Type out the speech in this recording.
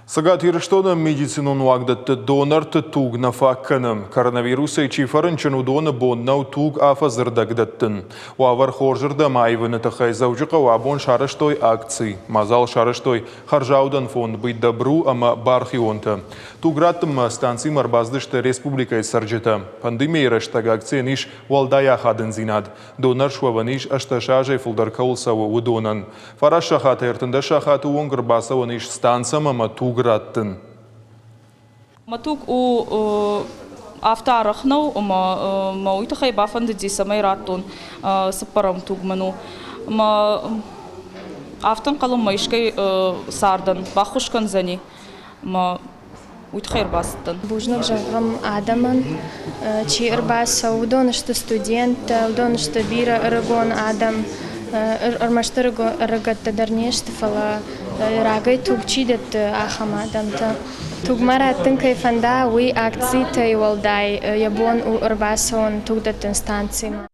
Цӕгат Ирыстоны медицинон уагдӕтты донорты туг нӕ фаг кӕны. Коронавирусӕй чи фӕрынчын, уыдоны бон нӕу туг афӕдзы рдӕг дӕттын. Уавӕр хорзырдӕм аивыны тыххӕй Дзӕуджыхъӕуы абон сарӕзтой акци. Мадзал сарӕзтой хӕрзаудӕн фонд «Быть добру» ӕмӕ бархионтӕ. Туг раттынмӕ станцимӕ ӕрбацыдысты республикӕйы цӕрджытӕ. Пандемийы рӕстӕг акцийӕн ис уӕлдай ахадындзинад. Донор суӕвӕн ис 18 азӕй фылдӕр кӕуыл цӕуы, уыдонӕн. Фараст сахатӕй 13 сахаты онг ӕрбацӕуӕн ис станцӕмӕ ӕмӕ туг раттын. Мӕ туг у афтӕ арӕх нӕу, ӕмӕ мӕ уый тыххӕй бафӕндыди, цӕмӕй раттон цыппӕрӕм туг мын у. Ӕмӕ афтӕ ӕнхъӕлын мӕ искӕй цардӕн баххуыс кӕндзӕни. Ӕмӕ уый тыххӕй ӕрбацыдтӕн. Бузныг зӕгъӕм адӕмӕн, чи ӕрбацӕуы, уыдон сты студенттӕ, уыдон сты бирӕ ӕрыгон адӕм. Ӕрмӕст ӕрыгӕттӕ дӕр не сты, фӕлӕ рагӕй туг чи дӕтты, ахӕм адӕмтӕ. Тугмӕ раттын кӕй фӕнда, уый акцитӕй уӕлдай йӕ бон у ӕрбацӕуын тугдӕттӕн станцимӕ.